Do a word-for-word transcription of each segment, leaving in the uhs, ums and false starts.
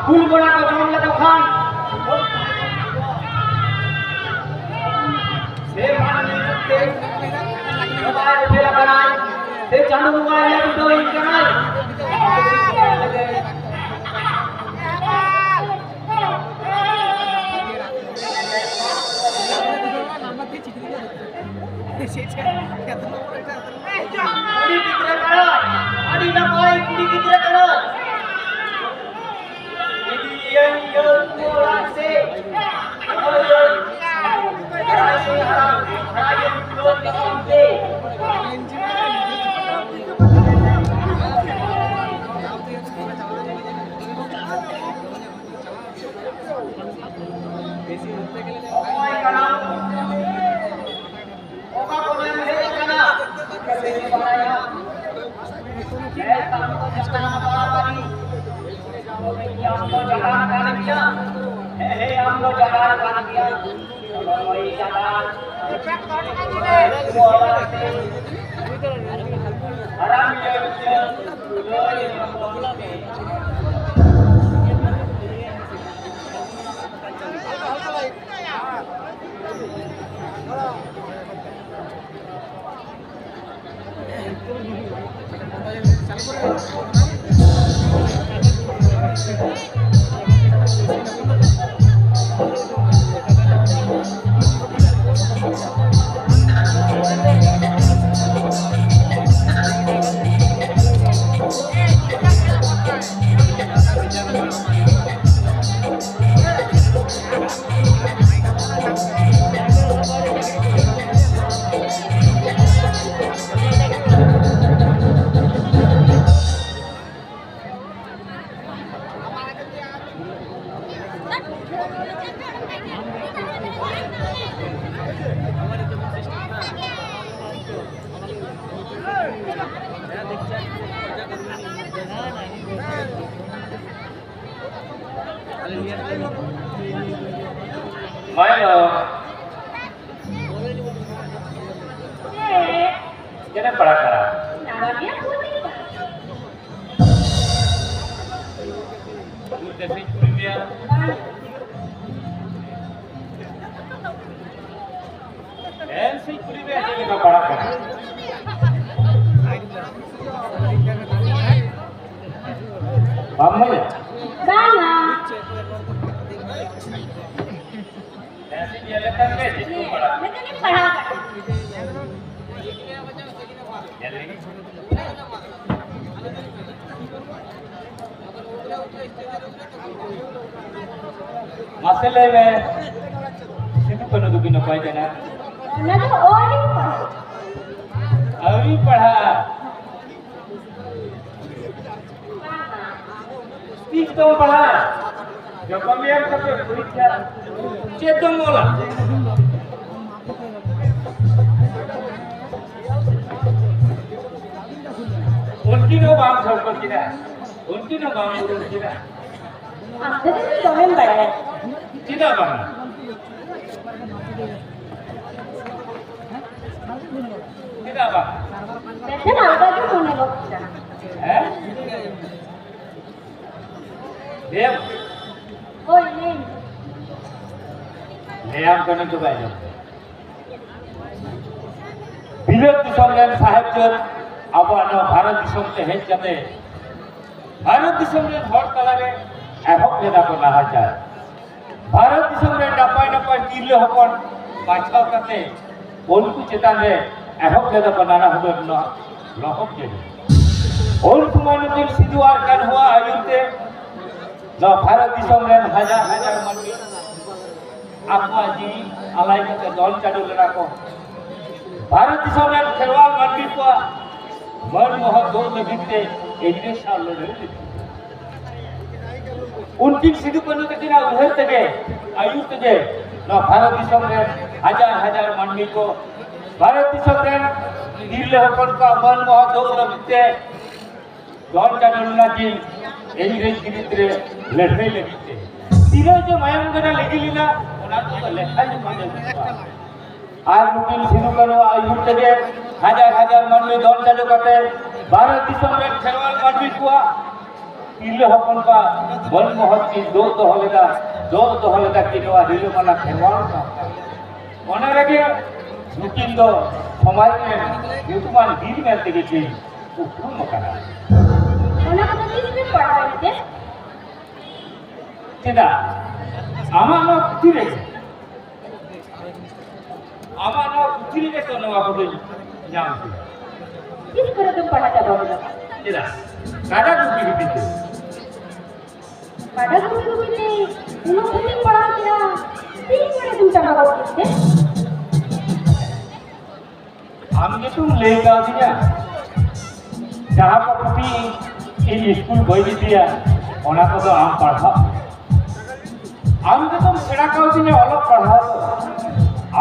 ᱠᱩᱞ ᱵᱚᱲᱟ ᱠᱚ ᱡᱚᱢ ᱞᱮᱠᱚ ᱠᱷᱟᱱ ᱥᱮ ᱢᱟᱹᱱᱢᱤ ᱨᱩᱯ ᱛᱮ ᱵᱟᱵᱟᱭ ᱩᱯᱮᱞ ᱟᱠᱟᱱᱟᱭ, ᱥᱮ ᱪᱟᱸᱫᱳ ᱵᱚᱸᱜᱟᱭ ᱧᱮᱞ ᱩᱰᱟᱹᱣᱤᱧ ᱠᱟᱱᱟᱭ᱾ ᱠᱩᱲᱤ ᱜᱤᱫᱽᱨᱟᱹ ᱠᱟᱱᱟᱭ, ᱟᱹᱰᱤ ᱱᱟᱯᱟᱭ ᱠᱩᱲᱤ ᱜᱤᱫᱽᱨᱟᱹ ᱠᱟᱱᱟᱭ᱾ ᱤᱫᱤᱭᱟᱹᱧ ᱜᱟᱹᱞ ᱚᱲᱟᱜ ᱥᱮ᱾ ᱚᱠᱚᱭ ᱠᱟᱱᱟᱢ? ᱚᱠᱟ ᱠᱷᱚᱱᱮᱢ ᱦᱮᱡ ᱟᱠᱟᱱᱟ? ᱪᱤᱠᱟᱹᱛᱮᱧ ᱵᱟᱲᱟᱭᱟ? ᱦᱮᱸ, ᱟᱢ ᱫᱚ ᱡᱟᱦᱟᱸ ᱵᱟᱲᱟᱵᱟᱲᱤ᱾ ᱟᱢ ᱫᱚ ᱡᱟᱦᱟᱸ ᱠᱟᱱ ᱜᱮᱭᱟ᱾ ᱦᱮᱸ, ᱦᱮᱸ, ᱟᱢ ᱫᱚ ᱡᱟᱦᱟᱸ ᱠᱟᱱ ᱜᱮᱭᱟ᱾ ᱦᱳᱭ, ᱡᱟᱦᱟᱸ᱾ ᱦᱟᱨᱟᱢ ᱤᱭᱟᱹ, ᱤᱭᱟᱹ, ᱤᱭᱟᱹ᱾ ᱦᱳᱭ ᱫᱚ᱾ ᱪᱮᱫ ᱮᱢ ᱯᱟᱲᱦᱟᱜ ᱠᱟᱱᱟ? ᱱᱟᱣᱟ ᱜᱮᱭᱟ ᱵᱚᱞᱮ᱾ ᱦᱮᱸ, ᱥᱮ ᱠᱩᱞᱤ ᱢᱮ, ᱪᱮᱫ ᱞᱮᱠᱟ ᱯᱟᱲᱦᱟᱜ ᱠᱟᱱᱟ? ᱵᱟᱢ ᱞᱟᱹᱭᱟ? ᱵᱟᱝᱟ᱾ ᱦᱮᱸ, ᱥᱮ ᱧᱮᱞ ᱞᱮᱠᱷᱟᱱ ᱜᱮ ᱪᱮᱫ ᱠᱚ ᱯᱟᱲᱦᱟᱜ ᱠᱟᱱᱟ? ᱢᱤᱫᱴᱮᱱ ᱯᱟᱲᱦᱟᱣ ᱠᱟᱱᱟ᱾ ᱧᱮᱞ ᱞᱮᱜᱮ᱾ ᱢᱟᱥᱮ ᱞᱟᱹᱭ ᱢᱮ, ᱥᱤᱫᱩ ᱠᱟᱹᱱᱦᱩ ᱫᱚᱠᱤᱱ ᱚᱠᱚᱭ ᱠᱟᱱᱟ? ᱚᱱᱟ ᱫᱚ ᱚᱞᱤᱧ ᱯᱟᱲᱦᱟᱣ᱾ ᱟᱹᱣᱨᱤ ᱯᱟᱲᱦᱟᱜᱼᱟ᱾ ᱛᱤᱥ ᱫᱚᱢ ᱯᱟᱲᱦᱟᱜᱼᱟ? ᱡᱚᱠᱷᱚᱱ ᱜᱮ ᱮᱢ ᱠᱟᱛᱮ ᱯᱚᱨᱤᱠᱠᱷᱟ, ᱪᱮᱫ ᱫᱚᱢ ᱚᱞᱟ? ᱩᱱᱠᱤᱱ ᱦᱚᱸ ᱵᱟᱢ ᱴᱷᱟᱹᱣᱠᱟᱹ ᱠᱤᱱᱟ, ᱩᱱᱠᱤᱱ ᱦᱚᱸ ᱵᱟᱢ ᱩᱨᱩᱢ ᱠᱤᱱᱟ᱾ ᱟᱢ ᱫᱚ ᱫᱚᱢᱮᱢ ᱵᱟᱲᱟᱭᱟ᱾ ᱪᱮᱫᱟᱜ ᱵᱟᱝᱟ? ᱪᱮᱫᱟᱜ ᱵᱟᱝ? ᱢᱮᱱᱠᱷᱟᱱ ᱟᱞᱜᱟ ᱜᱮ ᱢᱚᱱᱮ ᱜᱚᱫ ᱠᱟᱱᱟ᱾ ᱦᱮᱸ? ᱞᱟᱹᱭᱟᱢ? ᱦᱳᱭ, ᱞᱟᱹᱭ ᱢᱮ᱾ ᱞᱟᱹᱭᱟᱢ ᱠᱟᱹᱱᱟᱹᱧ ᱛᱚᱵᱮ ᱟᱸᱡᱚᱢ ᱢᱮ᱾ ᱵᱤᱞᱟᱹᱛ ᱫᱤᱥᱚᱢ ᱨᱮᱱ ᱥᱟᱦᱮᱵᱽ ᱡᱟᱹᱛ ᱟᱵᱚᱣᱟᱜ ᱱᱚᱣᱟ ᱵᱷᱟᱨᱚᱛ ᱫᱤᱥᱚᱢ ᱛᱮ ᱦᱮᱡ ᱠᱟᱛᱮ ᱵᱷᱟᱨᱚᱛ ᱫᱤᱥᱚᱢ ᱨᱮᱱ ᱦᱚᱲ ᱛᱟᱞᱟᱨᱮ ᱮᱦᱚᱵ ᱞᱮᱫᱟ ᱠᱚ ᱱᱟᱦᱟᱪᱟᱨ᱾ ᱵᱷᱟᱨᱚᱛ ᱫᱤᱥᱚᱢ ᱨᱮ ᱱᱟᱯᱟᱭ ᱱᱟᱯᱟᱭ ᱛᱤᱨᱞᱟᱹ ᱦᱚᱯᱚᱱ ᱵᱟᱪᱷᱟᱣ ᱠᱟᱛᱮ ᱩᱱᱠᱩ ᱪᱮᱛᱟᱱ ᱨᱮ ᱮᱦᱚᱵ ᱞᱮᱫᱟ ᱠᱚ ᱱᱟᱱᱟ ᱦᱩᱱᱟᱹᱨ ᱱᱚᱣᱟ ᱞᱚᱦᱚᱫ ᱡᱟᱹᱲᱤ᱾ ᱩᱱ ᱥᱚᱢᱚᱭ ᱱᱩᱠᱤᱱ ᱥᱤᱫᱩ ᱟᱨ ᱠᱟᱹᱱᱦᱩᱣᱟᱜ ᱟᱹᱭᱩᱨ ᱛᱮ ᱱᱚᱣᱟ ᱵᱷᱟᱨᱚᱛ ᱫᱤᱥᱚᱢ ᱨᱮᱱ ᱦᱟᱡᱟᱨ ᱦᱟᱡᱟᱨ ᱢᱟᱹᱱᱢᱤ ᱟᱠᱚᱣᱟᱜ ᱡᱤᱣᱤ ᱟᱞᱟᱭ ᱠᱟᱛᱮ ᱫᱚᱱ ᱪᱟᱰᱚ ᱞᱮᱱᱟ ᱠᱚ᱾ ᱵᱷᱟᱨᱚᱛ ᱫᱤᱥᱚᱢ ᱨᱮᱱ ᱠᱷᱮᱨᱣᱟᱞ ᱢᱟᱹᱱᱢᱤ ᱠᱚᱣᱟᱜ ᱢᱟᱹᱱ ᱢᱚᱦᱚᱛ ᱫᱚᱦᱚ ᱞᱟᱹᱜᱤᱫ ᱛᱮ ᱤᱝᱨᱮᱡᱽ ᱥᱟᱶ ᱞᱟᱹᱲᱦᱟᱹᱭ ᱞᱮᱫᱟ᱾ ᱩᱱᱠᱤᱱ ᱥᱤᱫᱩ ᱠᱟᱹᱱᱦᱩ ᱛᱟᱹᱠᱤᱱᱟᱜ ᱩᱭᱦᱟᱹᱨ ᱛᱮᱜᱮ, ᱟᱹᱭᱩᱨ ᱛᱮᱜᱮ ᱱᱚᱣᱟ ᱵᱷᱟᱨᱚᱛ ᱫᱤᱥᱚᱢ ᱨᱮᱱ ᱦᱟᱡᱟᱨ ᱦᱟᱡᱟᱨ ᱢᱟᱹᱱᱢᱤ ᱠᱚ ᱵᱷᱟᱨᱚᱛ ᱫᱤᱥᱚᱢ ᱨᱮᱱ ᱛᱤᱨᱞᱟᱹ ᱦᱚᱯᱚᱱ ᱠᱚᱣᱟᱜ ᱢᱟᱹᱱ ᱢᱚᱦᱚᱛ ᱫᱚᱦᱚ ᱞᱟᱹᱜᱤᱫ ᱛᱮ ᱫᱚᱱ ᱪᱟᱰᱚ ᱞᱮᱱᱟ ᱠᱤᱱ ᱤᱝᱨᱮᱡᱽ ᱵᱤᱨᱩᱫᱽ ᱨᱮ ᱞᱟᱹᱲᱦᱟᱹᱭ ᱞᱟᱹᱜᱤᱫ ᱛᱮ᱾ ᱛᱤᱱᱟᱹᱜ ᱡᱮ ᱢᱟᱭᱟᱢ ᱜᱟᱰᱟ ᱞᱤᱸᱜᱤ ᱞᱮᱱᱟ, ᱚᱱᱟ ᱠᱚᱫᱚ ᱞᱮᱠᱷᱟ ᱡᱚᱠᱷᱟ ᱫᱚ ᱵᱟᱹᱱᱩᱜᱼᱟ᱾ ᱟᱨ ᱱᱩᱠᱤᱱ ᱥᱤᱫᱩ ᱠᱟᱹᱱᱦᱩ ᱟᱹᱭᱩᱨ ᱛᱮᱜᱮ ᱦᱟᱡᱟᱨ ᱦᱟᱡᱟᱨ ᱢᱟᱹᱱᱢᱤ ᱫᱚᱱ ᱪᱟᱰᱚ ᱠᱟᱛᱮ ᱵᱷᱟᱨᱚᱛ ᱫᱤᱥᱚᱢ ᱨᱮᱱ ᱠᱷᱮᱨᱣᱟᱞ ᱢᱟᱹᱱᱢᱤ ᱠᱚᱣᱟᱜ ᱛᱤᱨᱞᱟᱹ ᱦᱚᱯᱚᱱ ᱠᱚᱣᱟᱜ ᱢᱟᱹᱱ ᱢᱚᱦᱚᱛ ᱠᱤᱱ ᱫᱚᱦᱚ ᱫᱚᱦᱚ ᱞᱮᱫᱟ, ᱫᱚᱦᱚ ᱫᱚᱦᱚ ᱞᱮᱫᱟ ᱠᱤᱱ ᱱᱚᱣᱟ ᱨᱤᱞᱟᱹᱢᱟᱞᱟ ᱠᱷᱮᱨᱣᱟᱲ ᱥᱟᱶᱛᱟ᱾ ᱚᱱᱟ ᱨᱮᱜᱮ ᱱᱩᱠᱤᱱ ᱫᱚ ᱥᱚᱢᱟᱡᱽ ᱨᱮᱱ ᱧᱩᱛᱩᱢᱟᱱ ᱵᱤᱨ ᱢᱮᱱ ᱛᱮᱜᱮ ᱠᱤᱱ ᱩᱯᱨᱩᱢ ᱟᱠᱟᱱᱟ᱾ ᱚᱱᱟ ᱠᱚᱫᱚ ᱛᱤᱥ ᱵᱤᱱ ᱯᱟᱲᱦᱟᱣ ᱮᱱᱛᱮ? ᱪᱮᱫᱟᱜ? ᱟᱢᱟᱜ ᱱᱚᱣᱟ ᱯᱩᱛᱷᱤ ᱨᱮ, ᱟᱢᱟᱜ ᱱᱚᱣᱟ ᱯᱩᱛᱷᱤ ᱨᱮᱜᱮ ᱛᱚ ᱱᱚᱣᱟ ᱠᱚᱫᱚᱧ ᱧᱟᱢ ᱠᱮᱫᱟ᱾ ᱛᱤᱥ ᱠᱚᱨᱮ ᱫᱚᱢ ᱯᱟᱲᱦᱟᱣ ᱪᱟᱵᱟ ᱠᱮᱫᱟ? ᱪᱮᱫᱟᱜ? ᱠᱟᱰᱟ ᱜᱩᱯᱤ ᱜᱩᱯᱤ ᱛᱮ᱾ ᱠᱟᱰᱟ ᱜᱩᱯᱤ ᱜᱩᱯᱤ ᱛᱮ ᱩᱱᱟᱹᱜ ᱯᱩᱛᱷᱤᱢ ᱯᱟᱲᱦᱟᱣ ᱠᱮᱫᱟ, ᱛᱤᱱ ᱠᱚᱨᱮ ᱫᱚᱢ ᱪᱟᱵᱟ ᱜᱚᱫ ᱠᱮᱫ ᱛᱮ? ᱟᱢ ᱜᱮᱛᱚᱢ ᱞᱟᱹᱭ ᱠᱟᱣᱫᱤᱧᱟ, ᱡᱟᱦᱟᱸ ᱠᱚ ᱯᱩᱛᱷᱤ ᱤᱧ ᱥᱠᱩᱞ ᱵᱟᱹᱧ ᱤᱫᱤᱭᱟ, ᱚᱱᱟ ᱠᱚᱫᱚ ᱟᱢ ᱯᱟᱲᱦᱟᱜ ᱢᱮ᱾ ᱟᱢ ᱜᱮᱛᱚᱢ ᱥᱮᱬᱟ ᱠᱟᱣᱫᱤᱧᱟ ᱚᱞᱚᱜ ᱯᱟᱲᱦᱟᱣ ᱫᱚ,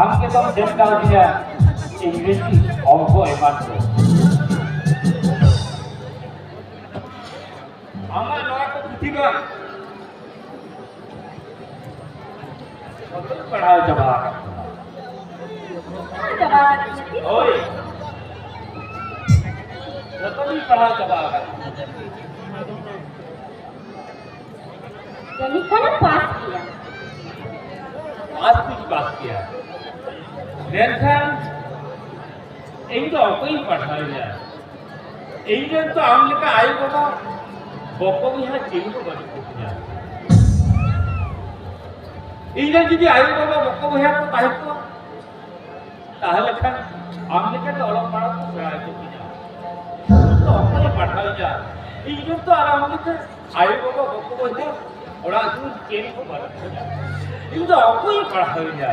ᱟᱢ ᱜᱮᱛᱚᱢ ᱪᱮᱫ ᱠᱟᱣᱫᱤᱧᱟ ᱤᱝᱨᱮᱡᱤ, ᱚᱝᱠᱚ ᱮᱢᱟᱱ ᱠᱚ᱾ ᱟᱢᱟᱜ ᱱᱚᱣᱟ ᱠᱚ ᱯᱩᱛᱷᱤ ᱫᱚ ᱡᱚᱛᱚᱧ ᱯᱟᱲᱦᱟᱣ ᱪᱟᱵᱟ ᱟᱠᱟᱫ ᱛᱟᱢᱟ᱾ ᱯᱟᱲᱦᱟᱣ ᱪᱟᱵᱟ ᱟᱠᱟᱫ ᱛᱤᱧᱟ ᱛᱤᱥ? ᱦᱳᱭ, ᱡᱚᱛᱚᱧ ᱯᱟᱲᱦᱟᱣ ᱪᱟᱵᱟ ᱟᱠᱟᱫ ᱛᱟᱢᱟ᱾ ᱡᱟᱹᱱᱤᱡ ᱠᱷᱟᱱᱮᱢ ᱯᱟᱥ ᱜᱮᱭᱟ᱾ ᱯᱟᱥ ᱫᱩᱧ ᱯᱟᱥ ᱜᱮᱭᱟ, ᱢᱮᱱᱠᱷᱟᱱ ᱤᱧ ᱫᱚ ᱚᱠᱚᱭᱤᱧ ᱯᱟᱲᱦᱟᱣᱮᱭᱟ? ᱤᱧ ᱨᱮᱱ ᱛᱚ ᱟᱢ ᱞᱮᱠᱟ ᱟᱭᱳ ᱵᱟᱵᱟ, ᱵᱚᱠᱚ ᱵᱚᱭᱦᱟ ᱪᱤᱞᱤ ᱦᱚᱸ ᱵᱟᱹᱱᱩᱜ ᱠᱚᱛᱤᱧᱟ᱾ ᱤᱧ ᱨᱮᱱ ᱡᱩᱫᱤ ᱟᱭᱳ ᱵᱟᱵᱟ, ᱵᱚᱠᱚ ᱵᱚᱭᱦᱟ ᱠᱚ ᱛᱟᱦᱮᱸ ᱠᱚᱜᱼᱟ, ᱛᱟᱦᱞᱮ ᱠᱷᱟᱱ ᱟᱢ ᱞᱮᱠᱟᱛᱮ ᱚᱞᱚᱜ ᱯᱟᱲᱦᱟᱣ ᱠᱚ ᱥᱮᱬᱟ ᱦᱚᱪᱚ ᱠᱤᱧᱟ᱾ ᱤᱧ ᱫᱚ ᱚᱠᱚᱭᱮ ᱯᱟᱲᱦᱟᱣᱤᱧᱟ? ᱤᱧ ᱨᱮᱱ ᱛᱚ ᱟᱨ ᱟᱢ ᱞᱮᱠᱟ ᱟᱭᱳ ᱵᱟᱵᱟ, ᱵᱚᱠᱚ ᱵᱚᱭᱦᱟ, ᱚᱲᱟᱜ ᱫᱩᱣᱟᱹᱨ ᱪᱮᱫ ᱦᱚᱸ ᱵᱟᱹᱱᱩᱜ ᱠᱚᱣᱟ᱾ ᱤᱧ ᱫᱚ ᱚᱠᱚᱭᱮ ᱯᱟᱲᱦᱟᱣᱤᱧᱟ?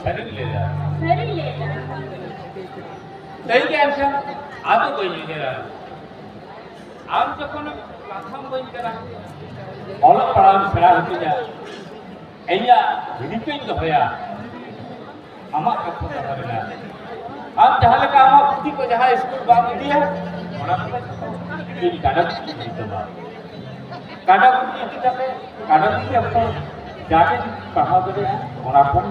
ᱥᱟᱹᱨᱤᱧ ᱞᱟᱹᱭᱫᱟ᱾ ᱥᱟᱹᱨᱤᱧ ᱞᱟᱹᱭᱫᱟ᱾ ᱥᱟᱹᱨᱤ ᱜᱮ ᱮᱱᱠᱷᱟᱱ ᱟᱫᱚ ᱵᱟᱹᱧ ᱩᱭᱦᱟᱹᱨᱟ᱾ ᱟᱢ ᱡᱚᱠᱷᱚᱱ ᱠᱟᱛᱷᱟᱢ ᱵᱟᱹᱧ ᱠᱟᱱᱟ, ᱚᱞᱚᱜ ᱯᱟᱲᱦᱟᱣ ᱥᱮᱬᱟ ᱦᱚᱪᱚᱧᱟ, ᱤᱧᱟᱹᱜ ᱨᱤᱠᱟᱹᱧ ᱫᱚᱦᱚᱭᱟ, ᱟᱢᱟᱜ ᱠᱟᱛᱷᱟ ᱠᱟᱛᱷᱟ ᱢᱮᱱᱟᱜᱼᱟ᱾ ᱟᱢ ᱡᱟᱦᱟᱸ ᱞᱮᱠᱟ ᱟᱢᱟᱜ ᱯᱩᱛᱷᱤ ᱠᱚ ᱡᱟᱦᱟᱸ ᱥᱠᱩᱞ ᱵᱟᱢ ᱤᱫᱤᱭᱟ, ᱚᱱᱟ ᱠᱚᱫᱚ ᱤᱧ ᱠᱟᱰᱟ ᱜᱩᱯᱤ ᱤᱫᱤ ᱛᱟᱢᱟ᱾ ᱠᱟᱰᱟ ᱜᱩᱯᱤ ᱤᱫᱤ ᱠᱟᱛᱮ, ᱠᱟᱰᱟ ᱜᱩᱯᱤ ᱚᱠᱛᱚ ᱡᱟᱜᱮ ᱯᱟᱲᱦᱟᱣ ᱫᱟᱲᱮᱭᱟᱜᱼᱟ, ᱚᱱᱟ ᱠᱷᱚᱱ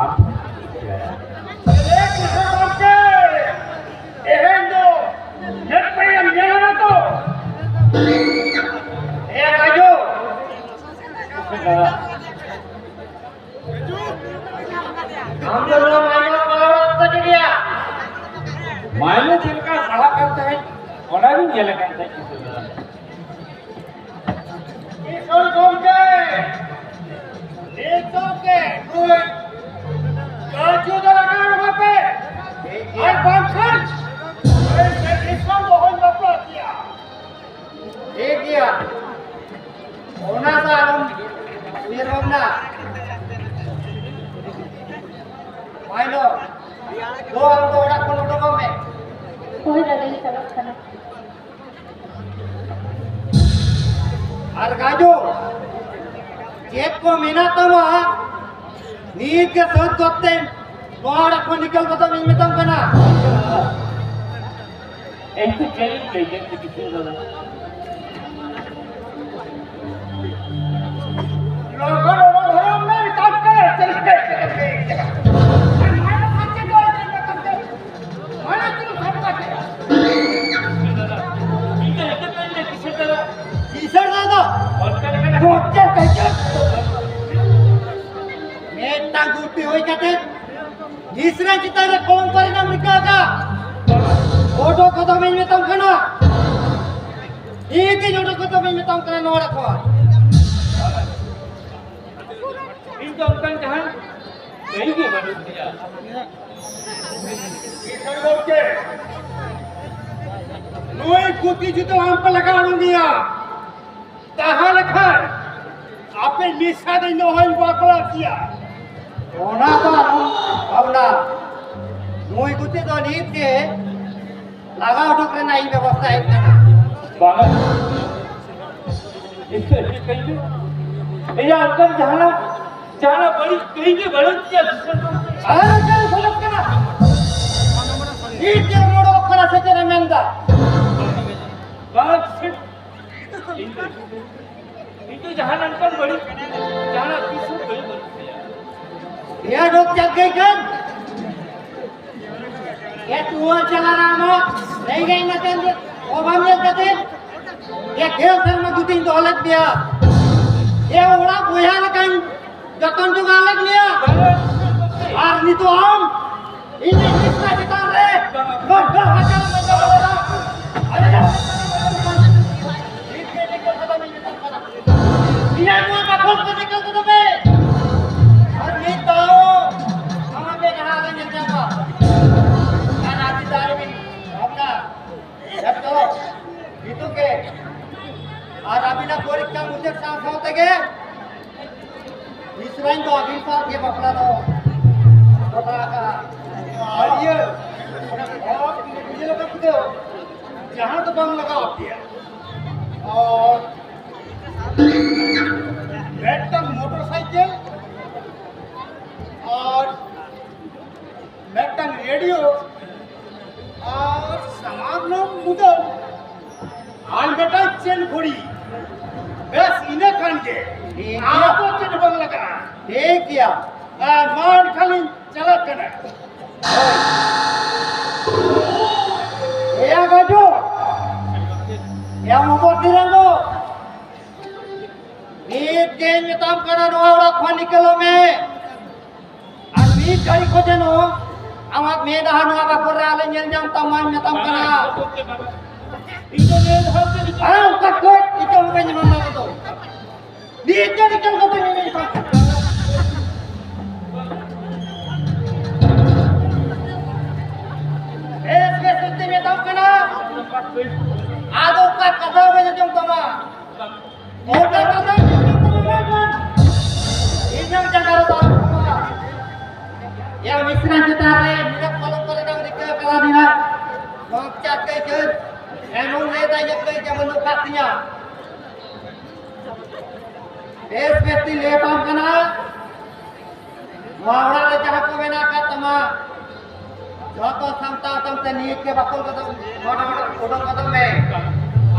ᱟᱢ ᱴᱷᱮᱱ ᱤᱧ ᱥᱮᱬᱟᱭᱟ᱾ ᱯᱟᱹᱦᱤᱞ ᱪᱮᱫ ᱞᱮᱠᱟ ᱯᱟᱲᱦᱟᱜ ᱠᱟᱱ ᱛᱟᱦᱮᱸᱫ, ᱚᱱᱟ ᱜᱤᱧ ᱧᱮᱞᱮᱫ ᱠᱟᱱ ᱛᱟᱦᱮᱸᱫ ᱠᱤᱥᱟᱹᱬ ᱫᱟᱫᱟ᱾ ᱠᱤᱥᱟᱹᱬ ᱜᱚᱢᱠᱮ, ᱱᱤᱛᱚᱜ ᱜᱮ ᱱᱩᱭ ᱠᱟᱹᱡᱩ ᱫᱚ ᱞᱟᱜᱟᱣ ᱮᱢᱟ ᱯᱮ, ᱟᱨ ᱵᱟᱝᱠᱷᱟᱱ ᱱᱩᱭ ᱫᱤᱥᱚᱢ ᱫᱚ ᱦᱚᱧ ᱵᱟᱯᱞᱟ ᱠᱮᱭᱟ᱾ ᱴᱷᱤᱠ ᱜᱮᱭᱟ, ᱚᱱᱟ ᱫᱚ ᱟᱞᱚᱢ ᱩᱭᱦᱟᱹᱨ ᱵᱷᱟᱵᱽᱱᱟ᱾ ᱢᱟᱭᱞᱚ, ᱫᱚ ᱟᱢ ᱫᱚ ᱚᱲᱟᱜ ᱠᱷᱚᱱ ᱩᱰᱩᱠᱚᱜ ᱢᱮ᱾ ᱦᱳᱭ ᱫᱟᱫᱟᱧ ᱪᱟᱞᱟᱜ ᱠᱟᱱᱟ᱾ ᱟᱨ ᱜᱟᱡᱚ, ᱪᱮᱫ ᱠᱚ ᱢᱮᱱᱟᱜ ᱛᱟᱢᱟ, ᱱᱤᱛ ᱜᱮ ᱥᱟᱹᱛ ᱜᱚᱫ ᱛᱮ ᱱᱚᱣᱟ ᱚᱲᱟᱜ ᱠᱷᱚᱱ ᱱᱤᱠᱟᱹᱞ ᱜᱚᱫᱚᱜ ᱤᱧ ᱢᱮᱛᱟᱢ ᱠᱟᱱᱟ᱾ ᱤᱧ ᱫᱚ ᱪᱮᱫ ᱤᱧ ᱞᱟᱹᱭ ᱠᱮᱫ ᱠᱤᱥᱟᱹᱬ ᱫᱟᱫᱟ? ᱞᱚᱜᱚᱱ ᱞᱚᱜᱚᱱ ᱦᱚᱨᱚᱜ ᱢᱮ, ᱢᱮᱛᱟᱢ ᱠᱟᱱᱟ, ᱪᱮᱫ ᱞᱮᱠᱟ, ᱪᱮᱫ ᱞᱮᱠᱟ, ᱪᱮᱫ ᱞᱮᱠᱟ? ᱟᱨ ᱱᱚᱣᱟ ᱫᱚ ᱥᱟᱪᱮ ᱫᱚ ᱪᱮᱫ ᱞᱮᱠᱟ ᱠᱟᱛᱮ? ᱱᱚᱣᱟ ᱫᱚ ᱪᱮᱫ ᱞᱮᱠᱟ ᱠᱟᱛᱮ? ᱤᱧ ᱫᱚ ᱦᱮᱸ ᱠᱟᱹᱴᱤᱡ ᱞᱟᱹᱭ ᱠᱤᱥᱟᱹᱬ ᱫᱟᱫᱟ᱾ ᱠᱤᱥᱟᱹᱬ ᱫᱟᱫᱟ? ᱚᱱᱠᱟ ᱞᱮᱠᱟ ᱱᱟᱜ ᱜᱚᱢᱠᱮ ᱠᱟᱹᱡ ᱢᱤᱫᱴᱟᱝ ᱜᱩᱴᱤ ᱦᱩᱭ ᱠᱟᱛᱮ ᱢᱤᱥᱨᱟ ᱪᱮᱛᱟᱱ ᱨᱮ ᱠᱚᱞᱚᱝᱠᱚ ᱨᱮᱱᱟᱜ ᱮᱢ ᱨᱤᱠᱟᱹ ᱟᱠᱟᱫ? ᱚᱰᱚᱠ ᱠᱚᱫᱚ ᱵᱟᱹᱧ ᱢᱮᱛᱟᱢ ᱠᱟᱱᱟ, ᱤᱧ ᱜᱮ ᱚᱰᱚᱠ ᱠᱚᱫᱚ ᱵᱟᱹᱧ ᱢᱮᱛᱟᱢ ᱠᱟᱱᱟ ᱱᱚᱣᱟ ᱚᱲᱟᱜ ᱠᱷᱚᱱ᱾ ᱤᱧ ᱫᱚ ᱚᱱᱠᱟᱱ ᱡᱟᱦᱟᱸ ᱠᱟᱹᱢᱤ ᱜᱮ ᱵᱟᱹᱱᱩᱜ ᱛᱤᱧᱟ᱾ ᱠᱤᱥᱟᱹᱬ ᱜᱚᱢᱠᱮ, ᱱᱩᱭ ᱜᱩᱛᱤ ᱡᱩᱫᱤ ᱟᱢ ᱯᱮ ᱞᱟᱜᱟ ᱩᱰᱩᱝ ᱜᱮᱭᱟ, ᱛᱟᱦᱞᱮ ᱠᱷᱟᱱ ᱟᱯᱮ ᱢᱤᱥᱨᱟ ᱫᱚ ᱤᱧ ᱫᱚ ᱚᱦᱚᱧ ᱵᱟᱯᱞᱟ ᱠᱮᱭᱟ᱾ ᱚᱱᱟ ᱫᱚ ᱟᱞᱚᱢ ᱵᱷᱟᱵᱽᱱᱟ᱾ ᱱᱩᱭ ᱜᱩᱛᱤ ᱫᱚ ᱱᱤᱛ ᱜᱮ ᱞᱟᱜᱟ ᱩᱰᱩᱠ ᱨᱮᱱᱟᱜ ᱤᱧ ᱵᱮᱵᱚᱥᱛᱷᱟᱭᱮᱫ ᱠᱟᱱᱟ᱾ ᱵᱟᱝᱟ᱾ ᱤᱧ ᱫᱚ ᱮᱭᱟ, ᱚᱱᱠᱟᱱ ᱡᱟᱦᱟᱱᱟᱜ, ᱡᱟᱦᱟᱱᱟᱜ ᱵᱟᱹᱲᱤᱡ ᱠᱟᱹᱢᱤ ᱜᱮ ᱵᱟᱹᱱᱩᱜ ᱛᱤᱧᱟ, ᱠᱤᱥᱟᱹᱬ ᱜᱚᱢᱠᱮ᱾ ᱟᱨ ᱚᱱᱠᱟᱱ ᱠᱷᱚᱡᱚᱜ ᱠᱟᱱᱟ᱾ ᱱᱤᱛ ᱜᱮ ᱨᱩᱣᱟᱹᱲᱚᱜ ᱠᱟᱱᱟ ᱥᱮ ᱪᱮᱫ ᱮ ᱢᱮᱱᱫᱟ? ᱵᱟᱝ, ᱠᱤᱥᱟᱹᱬ᱾ ᱤᱧ ᱫᱚ, ᱤᱧ ᱫᱚ ᱡᱟᱦᱟᱱᱟᱜ ᱚᱱᱠᱟᱱ ᱵᱟᱹᱲᱤᱡ, ᱡᱟᱦᱟᱱᱟᱜ ᱠᱤᱥᱟᱹᱬ ᱠᱟᱹᱢᱤ ᱵᱟᱹᱱᱩᱜ ᱛᱤᱧᱟ᱾ ᱱᱤᱭᱟᱹ ᱨᱳᱜᱽ ᱪᱟᱠᱨᱤ ᱠᱟᱱ᱾ ᱮ ᱛᱩᱣᱟᱹ ᱪᱟᱞᱟᱜ ᱟᱢᱟᱜ ᱨᱮᱸᱜᱮᱡ ᱱᱟᱪᱟᱨ ᱚᱵᱷᱟᱵ ᱧᱮᱞ ᱠᱟᱛᱮ, ᱮ ᱜᱮᱞ ᱥᱮᱨᱢᱟ ᱜᱩᱛᱤᱧ ᱫᱚᱦᱚ ᱞᱮᱫ ᱢᱮᱭᱟ, ᱮ ᱚᱲᱟᱜ ᱵᱚᱭᱦᱟ ᱞᱮᱠᱟᱧ ᱡᱚᱛᱚᱱ ᱡᱚᱜᱟᱣ ᱞᱮᱫ ᱢᱮᱭᱟ, ᱟᱨ ᱱᱤᱛᱚᱜ ᱟᱢ ᱤᱧᱤᱡ ᱢᱤᱥᱨᱟ ᱪᱮᱛᱟᱱ ᱨᱮ ᱡᱟᱦᱟᱸ ᱫᱚ ᱵᱟᱝ ᱞᱟᱜᱟᱣ ᱟᱯᱮᱭᱟ᱾ ᱟᱨ ᱢᱤᱫᱴᱟᱝ ᱢᱚᱴᱚᱨ ᱥᱟᱭᱠᱮᱞ ᱟᱨ ᱢᱤᱫᱴᱟᱝ ᱨᱮᱰᱤᱭᱳ ᱟᱨ ᱥᱟᱢᱟᱱ ᱢᱩᱫᱟᱹᱢ ᱟᱨ ᱢᱤᱫᱴᱟᱝ ᱪᱮᱱ ᱜᱷᱚᱲᱤ᱾ ᱵᱮᱥ, ᱤᱱᱟᱹ ᱠᱷᱟᱱ ᱜᱮ᱾ ᱴᱷᱤᱠ ᱜᱮᱭᱟ᱾ ᱟᱫᱚ ᱪᱮᱫ ᱦᱚᱸ ᱵᱟᱝ ᱞᱟᱜᱟᱜᱼᱟ᱾ ᱴᱷᱤᱠ ᱜᱮᱭᱟ᱾ ᱟᱨ ᱢᱟ ᱮᱱᱠᱷᱟᱱ ᱞᱤᱧ ᱪᱟᱞᱟᱜ ᱠᱟᱱᱟ᱾ ᱮᱭᱟ ᱜᱟᱡᱚ, ᱮᱭᱟ ᱢᱚᱦᱚᱢᱢᱚᱫ ᱛᱤᱨᱟᱝᱜᱚ, ᱱᱤᱛ ᱜᱮᱧ ᱢᱮᱛᱟᱢ ᱠᱟᱱᱟ, ᱱᱚᱣᱟ ᱚᱲᱟᱜ ᱠᱷᱚᱱ ᱱᱤᱠᱟᱹᱞᱚᱜ ᱢᱮ᱾ ᱟᱨ ᱢᱤᱫ ᱜᱷᱟᱹᱲᱤ ᱠᱚ ᱡᱮᱱᱚ ᱟᱢᱟᱜ ᱢᱮᱫᱦᱟ ᱱᱚᱣᱟ ᱵᱟᱠᱷᱳᱞ ᱨᱮ ᱟᱞᱚ ᱧᱮᱞ ᱧᱟᱢ ᱛᱟᱢ, ᱢᱟᱧ ᱢᱮᱛᱟᱢ ᱠᱟᱱᱟ᱾ ᱟᱨ ᱚᱱᱠᱟ ᱠᱟᱹᱡ ᱤᱠᱟᱹ ᱦᱚᱸ ᱵᱟᱹᱧ ᱮᱢᱟᱢᱟ ᱟᱫᱚ᱾ ᱱᱤᱭᱟᱹ ᱪᱮᱫ ᱞᱮᱠᱟᱱ ᱠᱟᱛᱷᱟ ᱢᱮᱱᱟᱜ ᱛᱟᱢ? ᱵᱮᱥ, ᱵᱮᱥ ᱤᱧ ᱢᱮᱛᱟᱢ ᱠᱟᱱᱟ᱾ ᱟᱫᱚ ᱚᱠᱟ ᱠᱟᱛᱷᱟ ᱵᱟᱹᱧ ᱟᱸᱡᱚᱢ ᱛᱟᱢᱟ? ᱚᱠᱟ ᱠᱟᱛᱷᱟ ᱵᱟᱹᱧ ᱟᱸᱡᱚᱢ ᱛᱟᱢᱟ? ᱤᱧᱟᱹᱜ ᱡᱟᱸᱜᱟ ᱨᱮ ᱫᱟᱜ ᱠᱚᱢᱟ᱾ ᱭᱟ ᱢᱤᱥᱨᱟ ᱪᱮᱛᱟᱱ ᱨᱮ ᱱᱤᱱᱟᱹᱜ ᱠᱚᱞᱚᱢ ᱠᱚᱨᱮ ᱱᱟᱝ ᱨᱤᱠᱟᱹ ᱠᱟᱫᱟ ᱫᱤᱱᱟ᱾ ᱵᱟᱢ ᱪᱟᱠ ᱠᱟᱹᱭ ᱠᱟᱹᱭ᱾ ᱮᱢᱚᱱ ᱞᱟᱹᱭ ᱫᱟᱭ ᱡᱮ ᱠᱟᱹᱭ ᱡᱮ ᱵᱟᱹᱱᱩᱜ ᱠᱟᱜ ᱛᱤᱧᱟ᱾ ᱵᱮᱥ ᱵᱮᱥ ᱛᱤᱧ ᱞᱟᱹᱭ ᱟᱯᱟᱢ ᱠᱟᱱᱟ᱾ ᱱᱚᱣᱟ ᱚᱲᱟᱜ ᱨᱮ ᱡᱟᱦᱟᱸ ᱠᱚ ᱢᱮᱱᱟᱜ ᱟᱠᱟᱫ ᱛᱟᱢᱟ, ᱡᱚᱛᱚ ᱥᱟᱢᱴᱟᱣ ᱛᱟᱢ ᱛᱮ ᱱᱤᱭᱟᱹ ᱜᱮ ᱵᱟᱠᱚ ᱠᱚᱫᱚ ᱱᱚᱰᱮ ᱩᱰᱩᱠ ᱠᱚᱫᱚ ᱢᱮ᱾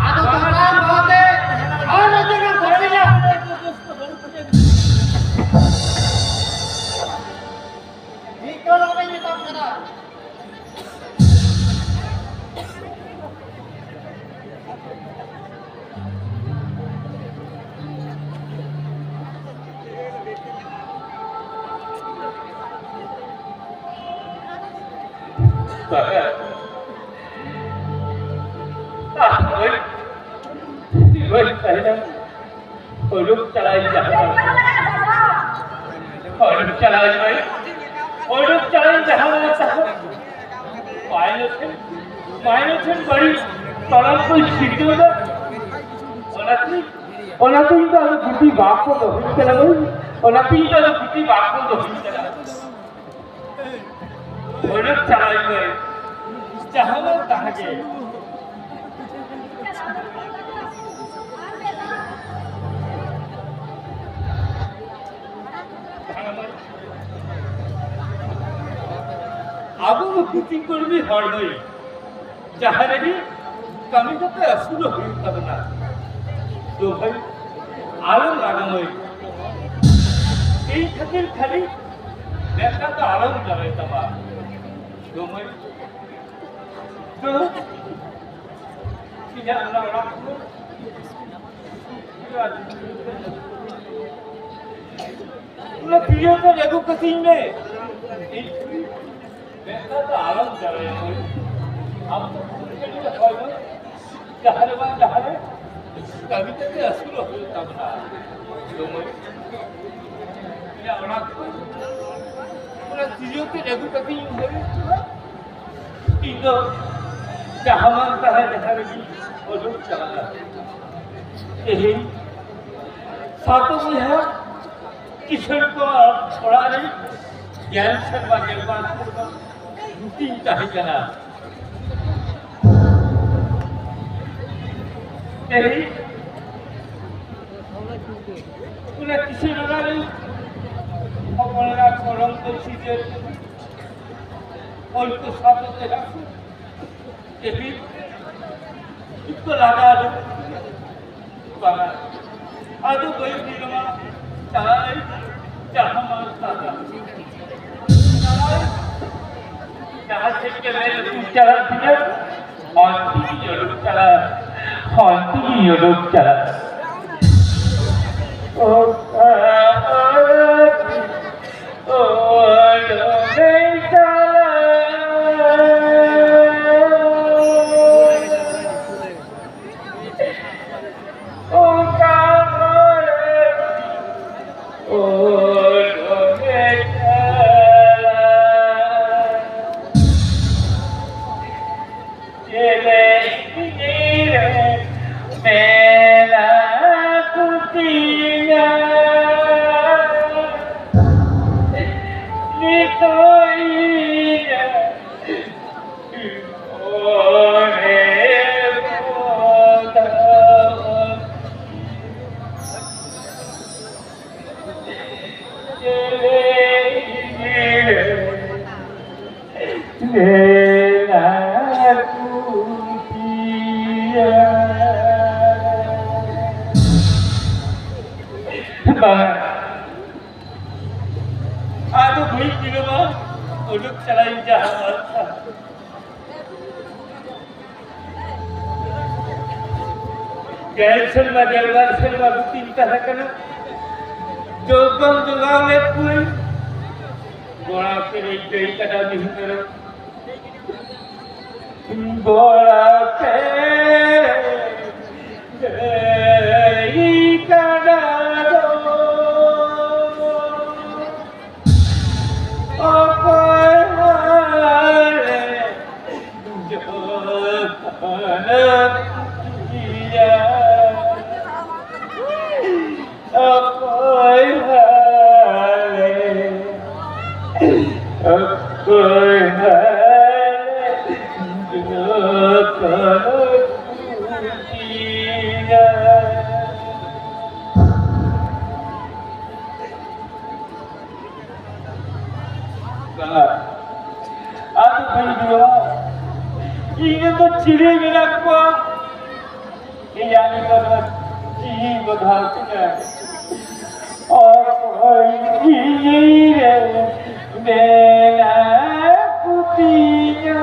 ᱟᱫᱚ ᱫᱚᱥᱟᱨ ᱱᱚᱣᱟ ᱛᱮ ᱟᱨ ᱱᱚᱛᱮ ᱜᱮ ᱠᱚᱴᱮᱭᱟ᱾ ᱱᱤᱛᱚᱜ ᱫᱚ ᱵᱟᱹᱧ ᱢᱮᱛᱟᱢ ᱠᱟᱱᱟ᱾ ᱩᱰᱩᱠ ᱪᱟᱞᱟᱣ ᱤᱧ ᱡᱟᱦᱟᱸ ᱩᱰᱩᱠ ᱪᱟᱞᱟᱣ ᱤᱧ ᱢᱟᱹᱭ, ᱩᱰᱩᱠ ᱪᱟᱞᱟᱣ ᱤᱧ ᱡᱟᱦᱟᱸ ᱞᱮᱠᱟ ᱛᱟᱦᱮᱸ᱾ ᱵᱟᱭ ᱞᱮᱠᱷᱟᱱ, ᱵᱟᱭ ᱞᱮᱠᱷᱟᱱ ᱵᱟᱹᱲᱤᱡ ᱛᱟᱲᱟᱢ ᱠᱚ ᱪᱷᱤᱴᱟᱹᱣ ᱫᱟ᱾ ᱚᱱᱟᱛᱮ, ᱚᱱᱟᱛᱮ ᱤᱧ ᱫᱚ ᱟᱫᱚ ᱜᱩᱯᱤ ᱵᱟᱝ ᱠᱚ ᱫᱚᱦᱚᱧ ᱠᱟᱱᱟ ᱢᱟᱹᱭ, ᱚᱱᱟᱛᱮ ᱤᱧ ᱫᱚ ᱟᱫᱚ ᱜᱩᱯᱤ ᱵᱟᱝ ᱠᱚ ᱫᱚᱦᱚᱧ ᱠᱟᱱᱟ᱾ ᱩᱰᱩᱠ ᱪᱟᱞᱟᱣ ᱤᱧ ᱢᱟᱹᱭ, ᱡᱟᱦᱟᱸ ᱞᱮᱠᱟ ᱛᱟᱦᱮᱸ ᱜᱮ᱾ ᱟᱵᱚ ᱫᱚ ᱜᱩᱛᱤ ᱠᱚᱨᱢᱤ ᱦᱚᱲ ᱫᱚᱭ ᱡᱟᱦᱟᱸ ᱨᱮᱜᱮ ᱠᱟᱹᱢᱤ ᱠᱟᱛᱮ ᱟᱹᱥᱩᱞᱚᱜ ᱦᱩᱭᱩᱜ ᱛᱟᱵᱚᱱᱟ᱾ ᱫᱚ ᱵᱷᱟᱹᱭ, ᱟᱞᱚᱢ ᱨᱟᱜᱟ ᱢᱟᱹᱭ᱾ ᱤᱧ ᱠᱷᱟᱹᱛᱤᱨ ᱠᱷᱟᱹᱞᱤ ᱢᱮᱫᱴᱟᱝ ᱫᱚ ᱟᱞᱚᱢ ᱡᱟᱞᱟᱭ ᱛᱟᱢᱟ᱾ ᱫᱚ ᱢᱟᱹᱭ, ᱫᱚ ᱤᱧᱟᱹᱜ ᱚᱱᱟ ᱚᱲᱟᱜ ᱠᱚ ᱚᱱᱟ ᱛᱤᱨᱭᱳ ᱛᱮ ᱟᱹᱜᱩ ᱠᱟᱹᱛᱤᱧ ᱢᱮ᱾ ᱢᱮᱱᱠᱷᱟᱱ ᱫᱚ ᱟᱞᱚᱢ ᱡᱟᱞᱟᱭᱟ ᱢᱟᱹᱭ᱾ ᱟᱢ ᱫᱚ ᱠᱩᱲᱤ ᱠᱟᱹᱴᱤᱡ ᱮ ᱦᱚᱭ ᱢᱟᱹᱭ᱾ ᱡᱟᱦᱟᱸ ᱨᱮ ᱵᱟᱝ ᱡᱟᱦᱟᱸ ᱨᱮ ᱠᱟᱹᱢᱤ ᱠᱟᱛᱮ ᱟᱹᱥᱩᱞᱚᱜ ᱦᱩᱭᱩᱜ ᱛᱟᱵᱚᱱᱟ᱾ ᱫᱚ ᱢᱟᱹᱭ, ᱤᱧᱟᱹᱜ ᱚᱱᱟ ᱠᱚ, ᱚᱱᱟ ᱛᱤᱨᱭᱳ ᱛᱮ ᱟᱹᱜᱩ ᱠᱟᱹᱛᱤᱧ ᱢᱟᱹᱭ᱾ ᱤᱧ ᱫᱚ ᱡᱟᱦᱟᱸ ᱢᱟᱱ ᱛᱟᱦᱟᱸ ᱡᱟᱦᱟᱸ ᱨᱮᱜᱮ ᱩᱰᱩᱠ ᱪᱟᱞᱟᱜᱼᱟ᱾ ᱛᱮᱦᱮᱧ ᱥᱟᱛ ᱵᱚᱭᱦᱟ ᱠᱤᱥᱟᱹᱬ ᱠᱚ ᱚᱲᱟᱜ ᱨᱮ ᱜᱮᱞ ᱥᱮᱨᱢᱟ ᱜᱮᱞ ᱵᱟᱨ ᱥᱮᱨᱢᱟ ᱜᱩᱛᱤᱧ ᱛᱟᱦᱮᱸ ᱠᱟᱱᱟ᱾ ᱛᱮᱦᱮᱧ ᱚᱱᱟ ᱠᱤᱥᱟᱹᱬ ᱚᱲᱟᱜ ᱨᱮ ᱦᱚᱯᱚᱱ ᱮᱨᱟ ᱠᱚ ᱨᱚᱝ ᱠᱚ ᱥᱤᱨᱡᱟᱹᱣ ᱠᱮᱫᱟ᱾ ᱚᱞ ᱠᱚ ᱥᱟᱵ ᱠᱟᱛᱮ ᱦᱟᱹᱠᱩ ᱠᱮᱵᱤᱱ ᱠᱚ ᱞᱟᱜᱟ ᱟᱫᱚ ᱵᱟᱝᱟ᱾ ᱟᱫᱚ ᱵᱟᱹᱧ ᱵᱤᱞᱚᱢᱟ᱾ ᱪᱟᱞᱟᱜ ᱟᱹᱧ, ᱡᱟᱦᱟᱸ ᱢᱟᱱ ᱛᱟᱦᱟᱸ᱾ ᱪᱟᱞᱟᱜ ᱟᱹᱧ, ᱡᱟᱦᱟᱸ ᱥᱮᱫ ᱜᱮ ᱢᱮᱫ ᱩᱛᱩ ᱪᱟᱞᱟᱜ ᱛᱤᱧᱟᱹ, ᱚᱱᱛᱮ ᱜᱤᱧ ᱩᱰᱩᱠ ᱪᱟᱞᱟᱜᱼᱟ, ᱚᱱᱛᱮ ᱜᱤᱧ ᱩᱰᱩᱠ ᱪᱟᱞᱟᱜᱼᱟ᱾ ᱚᱠᱟ ᱚᱲᱟᱜ ᱚᱲᱟᱜ ᱪᱟᱞᱟᱜ᱾ ᱚᱠᱟ ᱚᱲᱟᱜ ᱚᱲᱟᱜ ᱪᱟᱞᱟᱜ᱾ ᱪᱮᱞᱮᱧ ᱨᱮ ᱢᱮᱱᱟᱜ ᱠᱚᱛᱤᱧᱟ ᱱᱤᱛᱚᱜ ᱤᱧᱟᱜ ᱢᱚᱱᱮ ᱠᱚ᱾ ᱟᱫᱚ ᱵᱟᱹᱧ ᱵᱤᱞᱚᱢᱟ, ᱩᱰᱩᱠ ᱪᱟᱞᱟᱜ ᱤᱧ ᱡᱟᱦᱟᱸ ᱢᱟᱨᱥᱟᱞ᱾ ᱜᱮᱞ ᱥᱮᱨᱢᱟ, ᱜᱮᱞᱵᱟᱨ ᱥᱮᱨᱢᱟ ᱜᱩᱯᱤᱧ ᱛᱟᱦᱮᱸ ᱠᱟᱱᱟ᱾ ᱡᱚᱛᱚᱱ ᱡᱚᱜᱟᱣ ᱞᱮᱫ ᱠᱚᱣᱟᱹᱧ᱾ ᱜᱚᱲᱟ ᱯᱮᱨᱮᱡ ᱜᱟᱹᱭ ᱠᱟᱰᱟ ᱢᱤᱦᱩ ᱢᱮᱨᱚᱢ᱾ ᱜᱚᱲᱟ ᱯᱮᱨᱮᱡ ᱜᱟᱹᱭ ᱠᱟᱰᱟ ᱫᱚ ᱚᱠᱚᱭ ᱦᱟᱞᱮ ᱡᱚᱛᱚᱱ ᱠᱮᱭᱟ? ᱚᱠᱚᱭ ᱦᱟᱞᱮ, ᱚᱠᱚᱭ ᱦᱟᱞᱮ ᱡᱚᱛᱚᱱ ᱠᱮᱭᱟ? ᱵᱟᱝᱟ᱾ ᱟᱫᱚ ᱵᱟᱹᱧ ᱨᱩᱣᱟᱹᱲᱟ᱾ ᱤᱧ ᱨᱮᱱ ᱫᱚ ᱪᱤᱞᱤ ᱢᱮᱱᱟᱜ ᱠᱚᱣᱟ? ᱤᱧᱟᱜ ᱱᱤᱛᱚᱜ ᱫᱚ ᱪᱤᱞᱤ ᱵᱚᱫᱷᱟ ᱛᱤᱧᱟ? ᱚᱠᱚᱭ ᱤᱧ ᱨᱮᱱ ᱢᱮᱱᱟᱜ ᱠᱚᱛᱤᱧᱟ?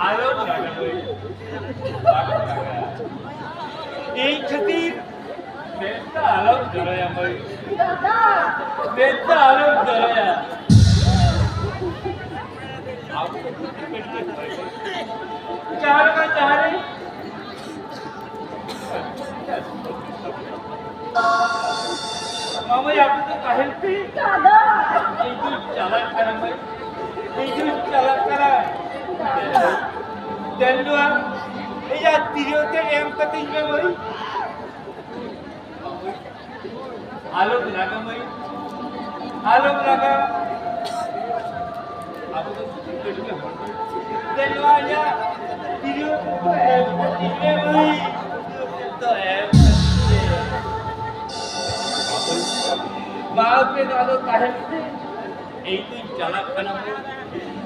ᱟᱞᱚᱢ ᱨᱟᱜᱟ ᱢᱟᱹᱭ᱾ ᱤᱧ ᱠᱷᱟᱹᱛᱤᱨ ᱢᱮᱫ ᱫᱟᱜ ᱟᱞᱚᱢ ᱡᱚᱨᱚᱭᱟ ᱢᱟᱹᱭ᱾ ᱢᱮᱫ ᱫᱟᱜ ᱟᱞᱚᱢ ᱡᱚᱨᱚᱭᱟ᱾ ᱡᱟᱦᱟᱸ ᱨᱮ ᱵᱟᱝ ᱡᱟᱦᱟᱸ ᱨᱮ᱾ ᱢᱟᱢᱟᱭ, ᱟᱯᱮ ᱫᱚ ᱛᱟᱦᱮᱱ ᱯᱮ᱾ ᱫᱟᱫᱟ᱾ ᱪᱟᱞᱟᱜ ᱠᱟᱱᱟ ᱢᱟᱹᱭ, ᱤᱧ ᱫᱩᱧ ᱪᱟᱞᱟᱜ ᱠᱟᱱᱟ᱾ ᱫᱮᱱ ᱱᱚᱣᱟ ᱤᱧᱟᱹᱜ ᱛᱤᱨᱭᱳ ᱛᱮ ᱮᱢ ᱠᱟᱹᱛᱤᱧ ᱢᱮ ᱢᱟᱹᱭ᱾ ᱟᱞᱚᱢ ᱨᱟᱜᱟ ᱢᱟᱹᱭ, ᱟᱞᱚᱢ ᱨᱟᱜᱟ᱾ ᱟᱵᱚ ᱫᱚ ᱫᱮᱱ ᱱᱚᱣᱟ ᱤᱧᱟᱹᱜ ᱛᱤᱨᱭᱳ ᱛᱮ ᱮᱢ ᱠᱟᱹᱛᱤᱧ ᱢᱮ ᱢᱟᱹᱭ᱾ ᱛᱤᱨᱭᱳ ᱛᱮ ᱮᱢ ᱠᱟᱹᱛᱤᱧ ᱢᱮ᱾ ᱢᱟ ᱟᱯᱮ ᱫᱚ ᱟᱫᱚ ᱛᱟᱦᱮᱱ ᱯᱮ᱾ ᱤᱧ ᱫᱩᱧ ᱪᱟᱞᱟᱜ ᱠᱟᱱᱟ,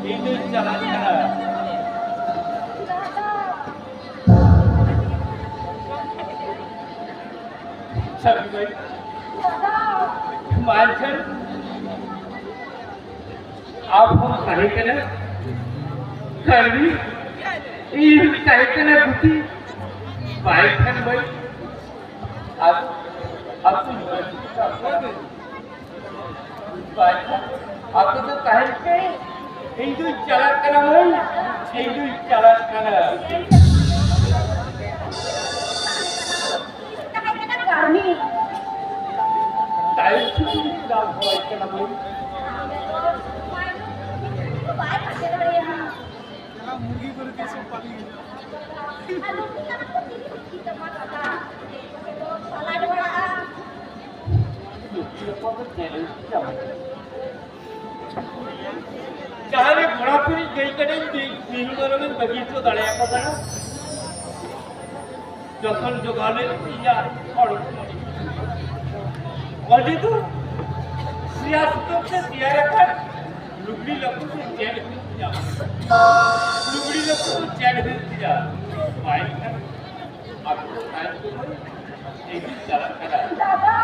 ᱤᱧ ᱫᱩᱧ ᱪᱟᱞᱟᱜ ᱠᱟᱱᱟ᱾ ᱥᱟᱹᱜᱩᱱ ᱢᱟᱹᱭ, ᱢᱟ ᱮᱱᱠᱷᱟᱱ ᱟᱢ ᱦᱚᱸᱢ ᱛᱟᱦᱮᱸ ᱠᱟᱱᱟ ᱠᱟᱹᱲᱢᱤ, ᱤᱧ ᱦᱚᱸᱧ ᱛᱟᱦᱮᱸ ᱠᱟᱱᱟ ᱜᱩᱛᱤ, ᱢᱟ ᱮᱱᱠᱷᱟᱱ ᱢᱟᱹᱭ ᱟᱨ ᱟᱹᱛᱩ ᱵᱟᱭ, ᱟᱯᱮ ᱫᱚ ᱛᱟᱦᱮᱱ ᱯᱮ, ᱤᱧ ᱫᱩᱧ ᱪᱟᱞᱟᱜ ᱠᱟᱱᱟ ᱢᱟᱹᱭ, ᱤᱧ ᱫᱩᱧ ᱪᱟᱞᱟᱜ ᱠᱟᱱᱟ᱾ ᱛᱟᱭᱚᱢ ᱥᱮᱫ ᱤᱧ ᱪᱟᱞᱟᱣ ᱦᱚᱨᱟᱭ ᱠᱟᱱᱟ ᱢᱟᱹᱭ᱾ ᱵᱟᱭ ᱯᱟᱥᱮ ᱫᱟᱲᱮᱭᱟᱜᱼᱟ᱾ ᱡᱟᱦᱟᱸ ᱢᱩᱨᱜᱤ ᱠᱚᱨᱮ ᱜᱮ ᱥᱚᱵ ᱯᱟᱞᱤ ᱦᱩᱭᱩᱜᱼᱟ᱾ ᱟᱨ ᱞᱩᱠᱷᱤ ᱠᱟᱱᱟ ᱠᱚ ᱛᱤᱨᱤ ᱞᱩᱠᱷᱤ ᱛᱟᱢᱟ ᱠᱟᱠᱟ᱾ ᱯᱟᱞᱟᱰ ᱵᱟᱲᱟᱜᱼᱟ᱾ ᱞᱩᱠᱷᱤ ᱦᱚᱯᱚᱱ ᱫᱚ ᱪᱮᱫ ᱮ ᱪᱤᱠᱟᱹᱭᱟ? ᱡᱟᱦᱟᱸ ᱨᱮ ᱜᱚᱲᱟ ᱠᱚᱨᱮ ᱜᱟᱹᱭ ᱠᱟᱰᱟᱧ ᱵᱤ-, ᱢᱤᱦᱩ ᱢᱮᱨᱚᱢᱤᱧ ᱵᱟᱹᱜᱤ ᱦᱚᱴᱚ ᱫᱟᱲᱮᱭᱟᱠᱚ ᱠᱟᱱᱟ᱾ ᱡᱚᱛᱚᱱ ᱡᱚᱜᱟᱣ ᱞᱟᱹᱜᱤᱫ ᱤᱧᱟᱹᱜ ᱦᱚᱲ ᱦᱚᱯᱚᱱ᱾ ᱚᱸᱰᱮ ᱫᱚ ᱥᱮᱭᱟ ᱥᱩᱛᱟᱹᱢ ᱛᱮ ᱛᱮᱭᱟᱨ ᱟᱠᱟᱱ ᱞᱩᱜᱽᱲᱤ ᱞᱟᱯᱚ ᱫᱚ ᱪᱮᱫ ᱦᱩᱭᱩᱜ ᱛᱤᱧᱟ? ᱞᱩᱜᱽᱲᱤ ᱞᱟᱯᱚ ᱫᱚ ᱪᱮᱫ ᱦᱩᱭᱩᱜ ᱛᱤᱧᱟ? ᱵᱟᱭ ᱠᱷᱟᱱ ᱟᱠᱚ ᱛᱟᱭᱚᱢ ᱛᱮ ᱤᱧ ᱪᱟᱞᱟᱜ ᱠᱟᱱᱟ᱾ ᱫᱟᱫᱟ,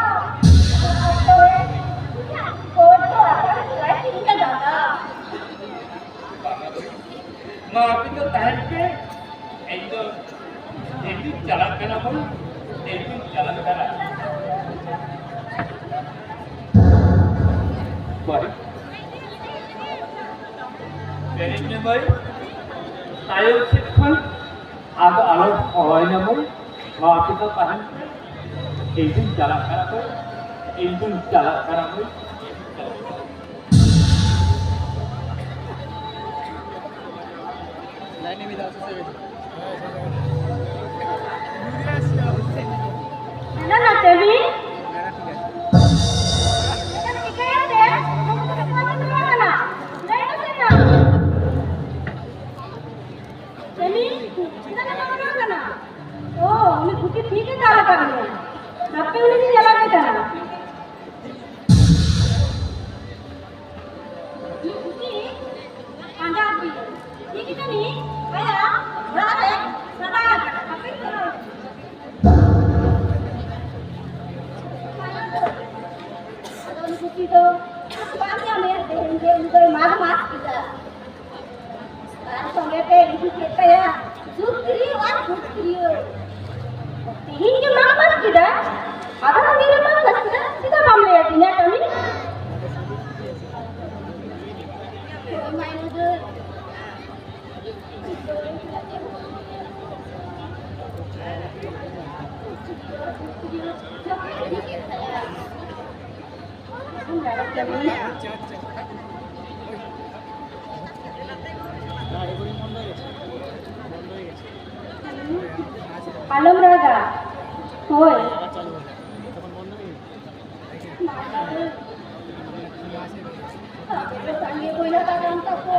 ᱤᱧᱟᱹᱜ ᱠᱳᱴ ᱫᱚ ᱟᱠᱟᱨᱮ ᱥᱤᱞᱟᱭ ᱠᱤᱫᱤᱧᱟ ᱫᱟᱫᱟ? ᱵᱟᱝᱟ ᱵᱟᱹᱵᱩ, ᱢᱟ ᱟᱯᱮ ᱫᱚ ᱛᱟᱦᱮᱱ ᱯᱮ, ᱤᱧ ᱫᱚ ᱤᱧ ᱫᱩᱧ ᱪᱟᱞᱟᱜ ᱠᱟᱱᱟ ᱵᱟᱹᱵᱩ, ᱤᱧ ᱫᱩᱧ ᱪᱟᱞᱟᱜ ᱠᱟᱱᱟ᱾ ᱵᱟᱹᱲᱤᱡ᱾ ᱵᱮᱨᱮᱫ ᱢᱮ ᱢᱟᱹᱭ, ᱛᱟᱭᱚᱢ ᱥᱮᱫ ᱠᱷᱚᱱ ᱟᱫᱚ ᱟᱞᱚᱢ ᱚᱲᱚᱭ ᱢᱟ ᱢᱟᱹᱭ, ᱱᱚᱣᱟ ᱛᱮᱫᱚ ᱛᱟᱦᱮᱱ ᱯᱮ᱾ ᱤᱧ ᱫᱩᱧ ᱪᱟᱞᱟᱜ ᱠᱟᱱᱟ ᱢᱟᱹᱭ, ᱤᱧ ᱫᱩᱧ ᱪᱟᱞᱟᱜ ᱠᱟᱱᱟ ᱢᱟᱹᱭ, ᱤᱧ ᱫᱩᱧ ᱪᱟᱞᱟᱜ ᱠᱟᱱᱟ᱾ ᱦᱮᱸ, ᱱᱟᱪᱚᱱᱤ᱾ ᱪᱤᱠᱟᱹᱭᱮᱱ ᱛᱮ? ᱞᱟᱹᱭ ᱢᱮᱥᱮ ᱢᱟ᱾ ᱪᱮᱫ ᱮᱢ ᱪᱤᱠᱟᱹ ᱠᱟᱱᱟ? ᱚ, ᱩᱱᱤ ᱜᱩᱯᱤ ᱴᱷᱤᱠ ᱮ ᱫᱟᱞ ᱟᱠᱟᱫ ᱢᱮᱭᱟ᱾ ᱦᱟᱯᱮ ᱩᱱᱤ ᱫᱚᱧ ᱧᱮᱞ ᱟᱯᱮ ᱠᱟᱱᱟ᱾ ᱩᱱᱤ ᱜᱩᱯᱤ ᱯᱟᱸᱡᱟ ᱟᱹᱜᱩᱭᱮᱭᱟ᱾ ᱴᱷᱤᱠ ᱜᱮ ᱡᱟᱹᱱᱤᱡ ᱟᱭᱟᱜ ᱚᱲᱟᱜ ᱨᱮ ᱪᱟᱵᱟ ᱟᱠᱟᱱᱟ᱾ ᱦᱟᱯᱮ ᱪᱟᱞᱟᱣ ᱞᱮᱱ ᱜᱮ᱾ ᱟᱫᱚ ᱩᱱᱤ ᱜᱩᱯᱤ ᱫᱚ ᱵᱟᱝ ᱧᱟᱢᱮᱭᱟ, ᱛᱮᱦᱮᱧ ᱜᱮ ᱩᱱᱤ ᱫᱚᱭ ᱢᱟᱜᱽ ᱢᱟᱥ ᱠᱮᱫᱟ᱾ ᱟᱨ ᱥᱚᱸᱜᱮ ᱛᱮ ᱤᱫᱤ ᱠᱮᱫ ᱛᱟᱭᱟ ᱥᱩᱠᱨᱤ ᱟᱨ ᱥᱩᱠᱨᱤᱭᱟᱹ᱾ ᱛᱮᱦᱮᱧ ᱜᱮ ᱢᱟᱜᱽ ᱢᱟᱥ ᱠᱮᱫᱟ, ᱟᱫᱚ ᱩᱱᱤ ᱜᱮ ᱢᱟᱜᱽ ᱢᱟᱥ ᱠᱮᱫᱟ, ᱪᱮᱫᱟᱜ ᱵᱟᱢ ᱞᱟᱹᱭ ᱟᱹᱫᱤᱧᱟ ᱠᱟᱹᱢᱤ? ᱦᱳᱭ ᱢᱟᱭᱱᱟ ᱫᱚ᱾ ᱟᱞᱚᱢ ᱨᱟᱜᱟ᱾ ᱦᱳᱭ᱾ ᱥᱟᱸᱜᱮ ᱵᱚᱭᱦᱟ ᱛᱟᱵᱚᱱ ᱛᱟᱠᱚ᱾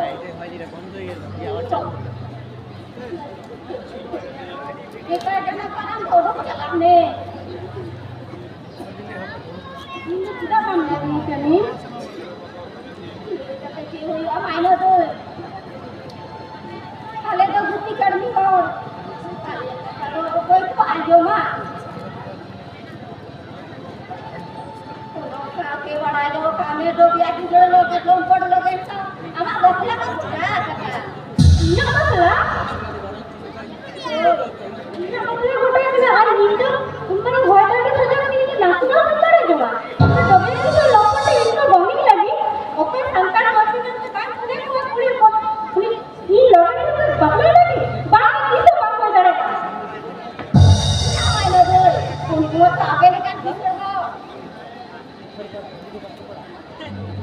ᱵᱮᱠᱟᱨ ᱡᱟᱦᱟᱸ ᱯᱟᱨᱟᱢ ᱚᱰᱚᱠ ᱪᱟᱞᱟᱜ ᱢᱮ᱾ ᱤᱧ ᱫᱚ ᱪᱮᱫᱟᱜ ᱵᱟᱢ ᱞᱟᱹᱭᱟᱫᱤᱧ ᱠᱟᱹᱱᱟᱹᱧ? ᱞᱟᱹᱭ ᱠᱟᱛᱮ ᱪᱮᱫ ᱦᱩᱭᱩᱜᱼᱟ, ᱢᱟᱭᱱᱟ ᱫᱚ? ᱟᱞᱮ ᱫᱚ ᱜᱩᱛᱤ ᱠᱟᱹᱲᱢᱤ ᱦᱚᱲ᱾ ᱟᱫᱚ ᱚᱠᱚᱭ ᱠᱚ ᱟᱸᱡᱚᱢᱟ? ᱱᱚᱝᱠᱟ ᱟᱯᱮ ᱵᱟᱲᱟᱭ ᱫᱚᱦᱚ ᱠᱟᱜ ᱢᱮ, ᱰᱚᱵᱤᱭᱟ ᱜᱤᱫᱽᱨᱟᱹ ᱞᱚᱜᱮ, ᱞᱚᱢᱯᱚᱴ ᱞᱚᱜᱮ ᱥᱟᱶ ᱟᱢᱟᱜ ᱵᱟᱯᱞᱟ ᱠᱚ ᱜᱚᱴᱟ ᱟᱠᱟᱫᱟ᱾ ᱤᱧᱟᱹᱜ ᱵᱟᱯᱞᱟ? ᱤᱧᱟᱹᱜ ᱵᱟᱯᱞᱟ ᱜᱚᱴᱟ ᱟᱠᱟᱱᱟ ᱟᱨ ᱤᱧ ᱫᱚ ᱩᱱ ᱢᱟᱨᱟᱝ ᱦᱚᱲ ᱴᱟᱺᱰᱤ ᱥᱟᱡᱟᱣ ᱠᱟᱛᱮ ᱤᱧ ᱫᱚ ᱱᱟᱥᱮ ᱦᱚᱸ ᱵᱟᱹᱧ ᱵᱟᱲᱟᱭ ᱡᱚᱝᱟ᱾ ᱟᱫᱚ ᱰᱚᱵᱤᱭᱟ ᱜᱤᱫᱽᱨᱟᱹ ᱞᱚᱢᱯᱚᱴ ᱤᱧ ᱠᱚ ᱵᱚᱸᱜᱮᱧ ᱞᱟᱹᱜᱤᱫ ᱚᱠᱚᱭ ᱥᱟᱱᱛᱟᱲ ᱯᱟᱹᱨᱥᱤ ᱛᱮ ᱵᱟᱭ ᱠᱩᱞᱤ ᱠᱚᱣᱟ ᱠᱩᱲᱤ ᱦᱚᱯᱚᱱ, ᱩᱱᱤ ᱤᱧ ᱞᱚᱜᱮ ᱨᱮ ᱵᱟᱯᱞᱟ ᱞᱟᱹᱜᱤᱫ? ᱵᱟᱝ, ᱤᱧ ᱫᱚ ᱵᱟᱝ ᱦᱩᱭ ᱫᱟᱲᱮᱭᱟᱜᱼᱟ᱾ ᱡᱟᱶᱟᱭ ᱞᱟᱹᱜᱤᱫ ᱩᱱᱠᱩ ᱦᱚᱸ ᱛᱚ ᱟᱯᱮ ᱞᱮᱠᱟᱱ ᱠᱤᱥᱟᱹᱬ ᱦᱚᱲ᱾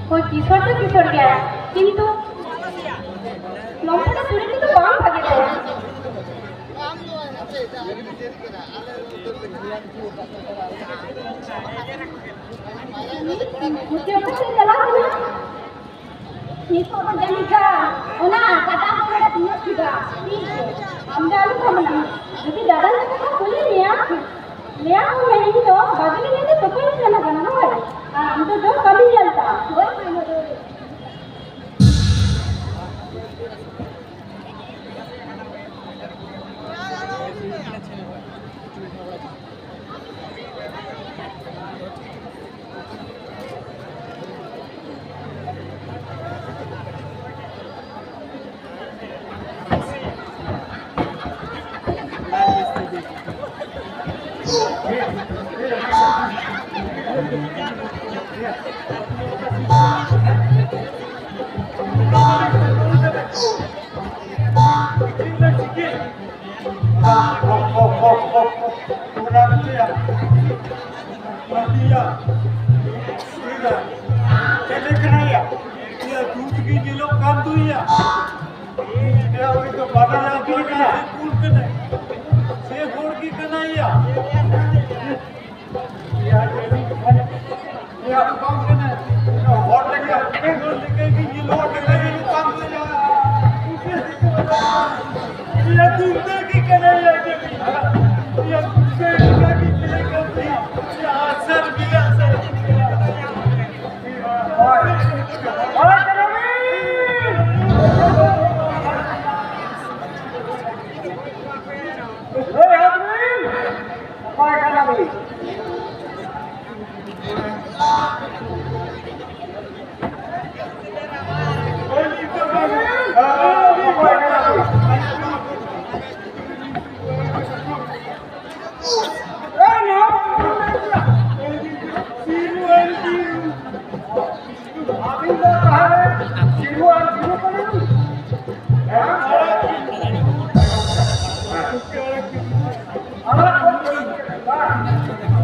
ᱦᱳᱭ, ᱠᱤᱥᱟᱹᱬ ᱫᱚ ᱠᱤᱥᱟᱹᱬ ᱜᱮᱭᱟ, ᱠᱤᱱᱛᱩ ᱞᱚᱢᱯᱚᱴ ᱠᱩᱲᱤ ᱜᱤᱫᱽᱨᱟᱹ ᱫᱚ ᱵᱟᱝ ᱵᱷᱟᱜᱮ ᱢᱩᱪᱟᱹᱫ ᱥᱮᱫ ᱪᱟᱞᱟᱣ ᱠᱟᱱᱟ᱾ ᱱᱤᱛᱚᱜ ᱫᱚ ᱡᱟᱹᱱᱤᱡ ᱠᱷᱟᱱ ᱚᱱᱟ ᱠᱟᱴᱟ ᱠᱚ ᱱᱚᱰᱮ ᱛᱤᱱᱟᱹᱜ ᱴᱷᱤᱠᱟ? ᱴᱷᱤᱠ ᱜᱮᱭᱟ᱾ ᱟᱢ ᱫᱚ ᱟᱞᱚᱢ ᱵᱷᱟᱵᱽᱱᱟᱜᱼᱟ᱾ ᱡᱩᱫᱤ ᱫᱟᱫᱟ ᱛᱟᱠᱚ ᱠᱚ ᱠᱩᱞᱤ ᱢᱮᱭᱟ, ᱞᱟᱹᱭᱟ ᱠᱚ ᱢᱮ, ᱤᱧ ᱫᱚ ᱵᱟᱫᱞᱤ ᱧᱮᱞ ᱛᱮ ᱛᱩᱯᱩᱧ ᱥᱮᱱ ᱟᱠᱟᱱᱟ, ᱦᱳᱭ᱾ ᱟᱨ ᱟᱢ ᱫᱚ ᱫᱚ ᱠᱟᱹᱢᱤ ᱧᱮᱞ ᱛᱟᱢ, ᱦᱳᱭ, ᱦᱳᱭ, ᱦᱳᱭ᱾ ᱪᱮᱫ ᱞᱮᱠᱟᱱᱟᱭᱟ? ᱩᱱᱤᱭᱟᱜ ᱫᱩᱫ ᱜᱮ ᱧᱮᱞᱚᱜ ᱠᱟᱱ ᱫᱚᱭᱟ᱾ ᱩᱱᱤ ᱫᱚ ᱵᱟᱰᱟᱭᱟ, ᱵᱟᱰᱟᱭᱟ, ᱥᱮ ᱠᱩᱞ ᱠᱟᱱᱟᱭ, ᱥᱮ ᱦᱚᱲ ᱜᱮ ᱠᱟᱱᱟᱭᱟ᱾ ᱟᱹᱵᱤᱱ ᱫᱚ ᱛᱟᱦᱚᱞᱮ ᱥᱤᱨᱩ ᱟᱨ ᱥᱤᱨᱩ ᱠᱟᱱᱟ ᱵᱤᱱ? ᱦᱮᱸ? ᱟᱲᱟᱜ ᱠᱚ ᱠᱟᱱᱟ ᱵᱤᱱ, ᱵᱟᱝ?